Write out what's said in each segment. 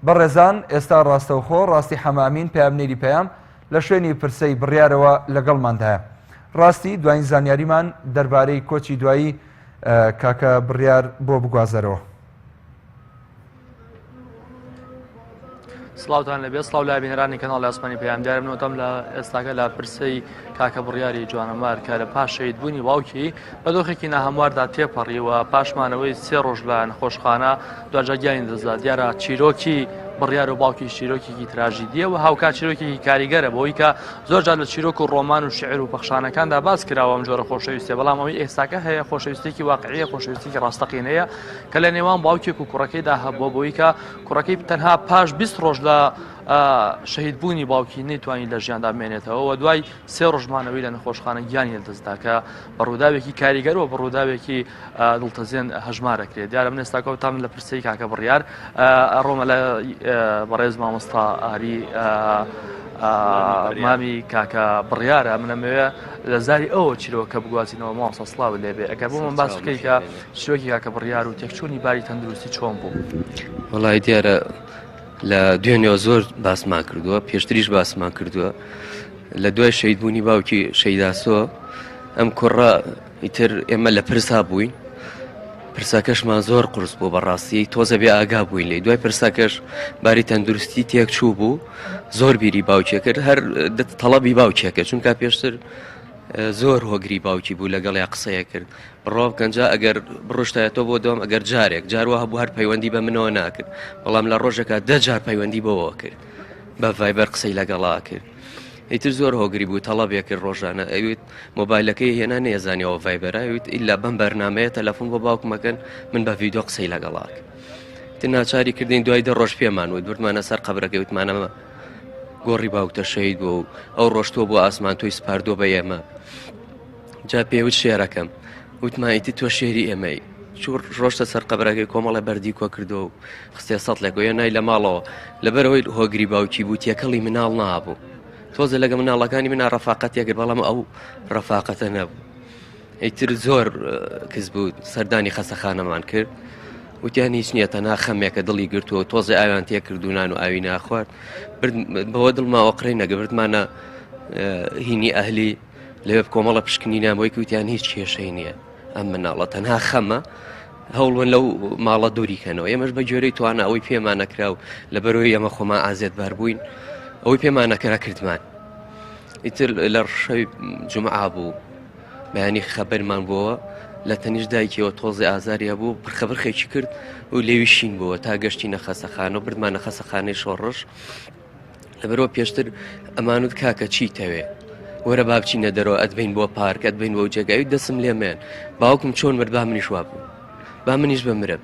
بەڕێزان ئێستا ڕاستەوخۆ ڕاستی حەمە ئەمین پەیامنێری پەیام لە شوێنی پرسەی بڕیارەوە لەگەڵماندایە. ڕاستی دواین زانیاریمان دەربارەی کۆچی دوایی کاکە بڕیار بۆ بگوازەرەوە. سڵاوتان لەبێ سڵاو لە بینەرانی کەناڵی ئاسمانی پەیام دیارە من وتم لە ئێستاکە لە پرسەی کاکە بڕیاری جوانەمار کە لە پاش شەهیدبوونی باوکی بە دۆخێکی ناهەمواردا تێپەڕی و پاشمانەوەی سێ ڕۆژ لە نەخۆشخانە دواجار گیانی دەستدا دیارە چیرۆکی بڕیار و باوکی چیرۆکێکی تراژیدیە و هاوکات چیرۆکێکی کاریگەرە بۆی کە زۆر جار لە چیرۆک و ڕۆمان و شعر و پەخشانەکاندا باس کراوە ئەم جۆرە خۆشەویستیە بەڵام ئەوەی ئێستاکە هەیە خۆشەویستێکی واقعیە خۆشەویستێکی ڕاستەقینەیە کە لە نێوان باوکێک و کوڕەکەیدا هەبووە بۆی کە کوڕەکەی تەنها پاش 20 ڕۆژ لە شەهیدبوونی باوکی نەیتوانی لە ژیاندا بمێنێتەوە و دوای سێ ڕۆژمانەوەی لە نەخۆشخانە گیانی لەدەستدا کە بە ڕووداوێکی کاریگەر و بە ڕووداوێکی دڵتەزێن هەژمارەکرێت دیارە من ئێستاکە تام لە پرسەی کاکە بڕیار ڕۆمە لە بەڕێز مامۆستا ئاری مامی کاکە بڕیارە منەمەوێ لە زاری ئەوە چیرۆکە بگوازینەوە مامۆستا سڵاو لێبێ ئەگەر بۆ من باس بکەیت کە چیرۆکی کاکە بڕیار و تێکچوونی باری تەندروستی چۆن بوو؟ وەڵی دیارە لە دوێنێوە زۆر باسمان کردووە پێشتریش باسمان کردووە لە دوای شەیدبوونی باوکی شەیداسۆ ئەم کوڕە ئیتر ئێمە لە پرسا بووین پرسەکەشمان زۆر قرس بوو بەڕاستی تۆزە بێ ئاگا بووین لێ دوای پرسەکەش باری تەندروستی تێک چوو بوو زۆر بیری باوکێ کرد هەر تەڵەبی باوکێکە چونکە پێشتر زۆر هۆگری باوکی بوو لەگەڵیا قسەیە کرد بڕوا بکەن جا ئەگەر بڕشتایەتەوە بۆ دۆم ئەگەر جارێک جاروا هەبوو هەر پەیوەندی بە منەوە ناکرد بەڵام لە ڕۆژێکا دە جار پەیوەندی بەوە کرد بە ڤایبەر قسەی لەگەڵا کرد ئیتر زۆر هۆگری بوو تەڵەبێ کرد ڕۆژانە ئەویت مۆبایلەکەی هێنا نێزانیەوە ڤایبەرە ئەویت ئیلا بەم بەرنمەیە تەلەفۆن بۆ باوکمەکەن من بە ڤیدۆ قسەی لەگەڵا کرد تر ناچاری کردین دوای دە ڕۆژ پێمان وت بردمانە سەر قەبرەکەی وتمانەمە گۆڕی باوکتە شەهید بوو و ئەو ڕۆشتووە بۆ ئاسمان تۆی سپاردووە بە ئێمە جا پێوت شێرەکەم وتمان ئیتی تۆ شێری ئێمەی چوو ڕۆشتە سەر قەبرەکەی کۆمەڵە بەردی کۆ کردەوە و خستێ سەتڵێک و نای لە ماڵەوە لەبەرەوەی هۆگری باوکی بوو تێکەڵی مناڵ نابوو تۆزە لەگە مناڵەکانی منا ڕەفاقەتێک کرد بەڵام ئەو ڕەفاقەتە نەبوو ئیتر زۆر کز بوو سەردانی خەسەخانەمان کرد وتیان هیچ نییە تەنها خەمێکە دڵی گرتووە تۆزێ ئاویان تێکرد و نان و ئاوی ناخوارد بەوە دڵماوە قڕی نەگەبردمانە هینی ئەهلی لەوێ کۆمەڵە پشکنینیان بۆی کوتیان هیچ کێشەی نییە ئەم مناڵە تەنها خەمە هەوڵبن لەو ماڵە دووری کەنەوە ئێمەش بە گوێرەی توانە ئەوەی پێمان نەکرا و لە بەرەوەی ئەمە خۆمان ئازیەت بار بووین ئەوەی پێمان نەکرا کردمان ئیتر لە شەوی جمعا بوو بەیانی خەبەرمان بۆوە لە تەنیش دایکیەوە تۆزێ ئازاری هەبوو پرخەبرخێکی کرد و لێوی شین بووە تا گەشتی نەخەسەخانە و بردمانە خەسەخانەی شۆڕش لەبەرەوە پێشتر ئەمانوت کاکە چی تەوێ وەرە با بچینە دەرەوە ئەتبین بۆ پارک ئەتبین بۆ جێگاوی دەسم لێمێن باوکم چۆن مرد با منیش وابوو با منیش بمرم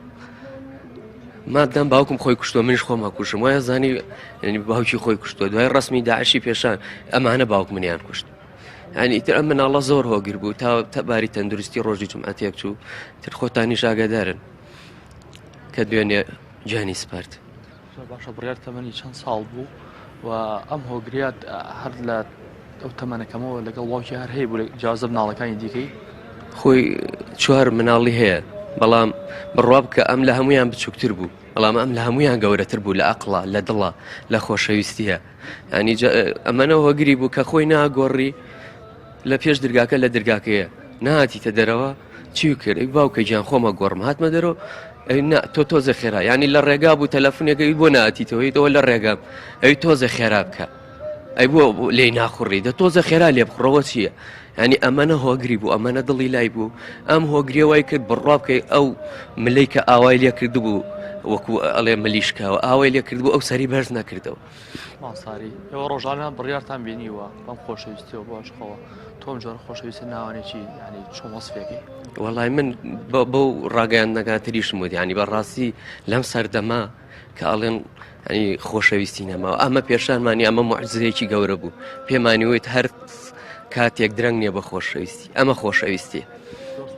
مادام باوکم خۆی کوشتوە منیش خۆم هەکوشم وایە زانی باوکی خۆی کوشتوە دوای ڕسمی داعشی پێشان ئەمانە باوک منیان کوشت یعنی ئیتر ئەم مناڵە زۆر هۆگر بوو تا تەباری تەندروستی ڕۆژی جمعە تێک چوو تر خۆتانیش ئاگادارن کە دوێنێ گیانی سپارد. زۆر باشە بڕیار تەمەنی چەند ساڵ بوو و ئەم هۆگریات هەر لە ئەو تەمەنەکەمەوە لەگەڵ باوکی هەر هەیە بوو جیاوازە مناڵەکانی دیکەی خۆی چوار مناڵی هەیە بەڵام بڕوا بکە ئەم لە هەمویان بچووکتر بوو بەڵام ئەم لە هەمویان گەورەتر بوو لە ئەقڵا لە دڵە لە خۆشەویستیە ینی ئەمەنە هۆگری بوو کە خۆی ناگۆڕی لە پێش درگاکە لە درگاکەیە نهاتیتە دەرەوە چی کرد ئەی باوکە گیان خۆمە گۆڕم هاتمە دەرەوە ئەی نا تۆ تۆزە خێرا ینی لە ڕێگا بوو تەلەفونێکە بۆ ناتیتەوە ئەوە لە ڕێگام ئەوی تۆزە خێرا بکە ئەی بۆ لێی ناخوڕی دە تۆزە خێرا لێ بخڕەوە چییە ینی ئەمەنە هۆگری بوو ئەمەنە دڵی لای بوو ئەم هۆگریە وای کرد بڕوا بکەی ئەو ملەی کە ئاوای لێ کردبوو وەکو ئەڵێ ملیشکاوە ئاوای لێ کردبوو ئەو سەری بەرز نەکردەوە. ماساری ئێوە ڕۆژانە بڕیارتان بینیوە بەم خۆشەویستیەوە بۆ عشقەوە تۆ ئەم جۆرە خۆشەویستە ناوانێکی ینی چۆن وەسفێکی وەڵای من بەو ڕاگەیاندنەکان تریشم وت ینی بەڕاستی لەم سەردەمە کە ئەڵێن ینی خۆشەویستی نەماوە ئەمە پێشانمانی ئەمە معجزەیەکی گەورە بوو پێمانی وت هەر کاتێک درەنگ نییە بە خۆشەویستی ئەمە خۆشەویستی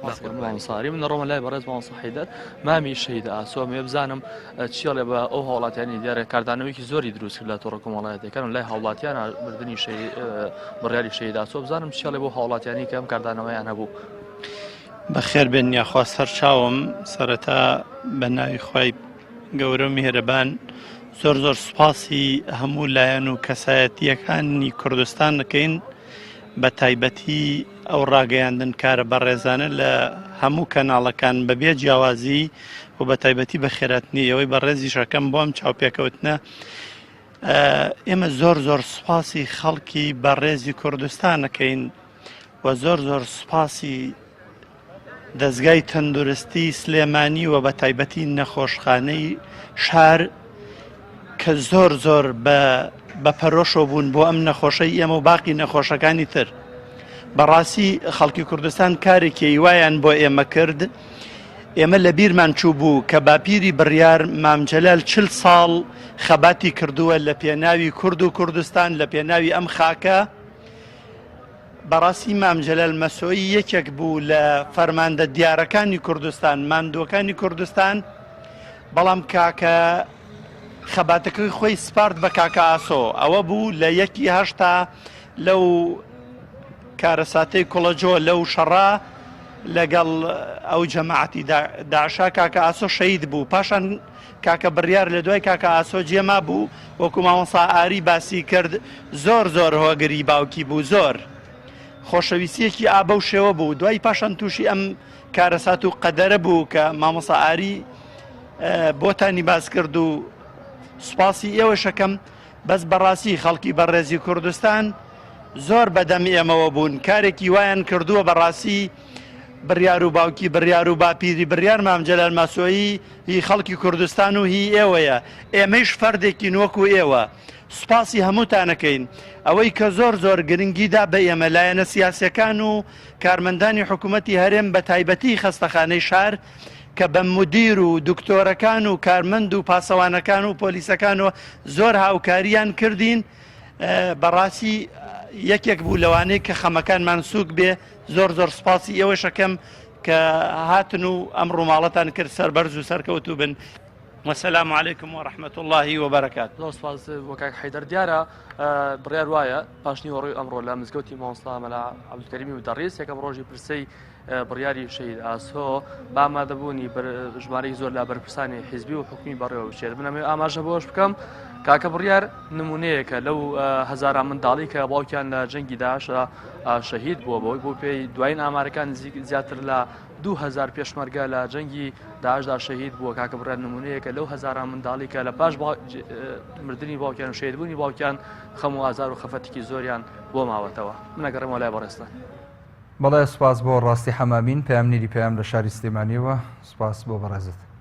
مامۆستا من ڕۆمە لای بەڕێز مامۆستا حەیدەر مامی شەهید ئاسۆ ئەمەوێ بزانم چیڵێ بە ئەو هاوڵاتیانی دیارە کاردانەوەیکی زۆری دروست کرد لە تۆڕە کۆمەڵایەتەکان و لای هاوڵاتیان مردنی بڕیاری شەهید ئاسۆ بزانم چیڵێ بۆ هاوڵاتیانی کە ئەم کاردانەوەیان هەبوو. بەخێر بێن یاخوا سەرچاوم سەرەتا بە ناوی خوای گەورە و میهرەبان. زۆر زۆر سوپاسی هەموو لایەن و کەسایەتییەکانی کوردستان دەکەین بە تایبەتی ئەو ڕاگەیاندن کارە بەڕێزانە لە هەموو کەناڵەکان بە بێ جیاوازی و بە تایبەتی بە خێراتنی ئەوەی بەڕێزیشەکەم بۆ ئەم چاوپێکەوتنە ئێمە زۆر زۆر سوپاسی خەڵکی بەڕێزی کوردستانەکەین و زۆر زۆر سوپاسی دەزگای تەندروستی سلێمانی و بە تایبەتی نەخۆشخانەی شار کە زۆر زۆر بە بە پەرۆشەوە بوون بۆ ئەم نەخۆشەی ئێمە و باقی نەخۆشەکانی تر بەڕاستی خەڵکی کوردستان کارێکی وایان بۆ ئێمە کرد ئێمە لە بیرمان چوو بوو کە باپیری بڕیار مامجلال چل ساڵ خەباتی کردووە لە پێناوی کورد و کوردستان لە پێناوی ئەم خاکە بەڕاستی مام جەلال مەسۆیی یەکێک بوو لە فەرماندە دیارەکانی کوردستان، ماندووەکانی کوردستان، بەڵام کاکە خەباتەکەی خۆی سپارد بە کاکە ئاسۆ، ئەوە بوو لە یەکی 80 لەو کارەساتەی کوڵەجۆ لەو شەڕە لەگەڵ ئەو جەماعەتی داعشا کاکە ئاسۆ شەهید بوو، پاشان کاکە بڕیار لە دوای کاکە ئاسۆ جێ مابوو وەکو مامۆستا ئاری باسی کرد زۆر زۆر هۆگری باوکی بوو زۆر خۆشەویستیەکی ئا بەو شێوە بوو دوای پاشان تووشی ئەم کارەسات و قەدەرە بوو کە مامۆستا ئاری بۆتانی باس کرد و سوپاسی ئێوەشەکەم بەس بەڕاستی خەڵکی بەڕێزی کوردستان زۆر بەدەم ئێمەوە بوون کارێکی وایان کردووە بەڕاستی بڕیار و باوکی بڕیار و باپیری بڕیار مام جەلال ماسۆیی هی خەڵکی کوردستان و هی ئێوەیە ئێمەیش فەردێکین وەکو ئێوە سوپاسی هەمووتانەکەین ئەوەی کە زۆر زۆر گرنگی دا بە ئێمە لایەنە سیاسیەکان و کارمەندانی حکوومەتی هەرێم بە تایبەتی خەستەخانەی شار کە بە مدیر و دکتۆرەکان و کارمەند و پاسەوانەکان و پۆلیسەکان و زۆر هاوکاریان کردین بەڕاستی یەکێک بوو لەوانەیە کە خەمەکانمان سووک بێ زۆر زۆر سپاسی ئێوەش ئەکەم کە هاتن و ئەم ڕووماڵەتان کرد سەربەرز و سەرکەوتوو بن وسلام علیکم و رحمة اللە و برکاته. زۆر سپاس بۆ کاک حەیدەر دیارە بڕیار وایە پاشنیوەڕۆی ئەمڕۆ لە مزگەوتی مامۆستا مەلا عەبدولکەریمی مودەڕیس یەکەم ڕۆژی پرسەی بڕیاری شەهید ئاسۆ بە ئامادەبوونی ژمارەی زۆر لە بەرپرسانی حیزبی و حکومی بەڕێوە بچێت من ئەمەوێ ئاماژە بەوەش بکەم کاکە بڕیار نمونەیەکە لەو هەزاران منداڵی کە باوکیان لە جەنگی داعشدا شەهید بووە بەوەی بۆ پێی دوایین ئامارەکان نزیک زیاتر لە 2000 پێشمەرگە لە جەنگی داعشدا شەهید بووە کاکە بڕیار نمونەیەکە لەو هەزاران منداڵی کە لە پاش مردنی باوکیان و شەهیدبوونی باوکیان خەم و ئازار و خەفەتێکی زۆریان بۆ ماوەتەوە منەگەڕێمەوە لای بەڕێزتان. بەڵێ سوپاس بۆ ڕاستی حەمامین پەیامنیری پەیام لە شاری سلێمانیەوە سوپاس بۆ بەڕێزت.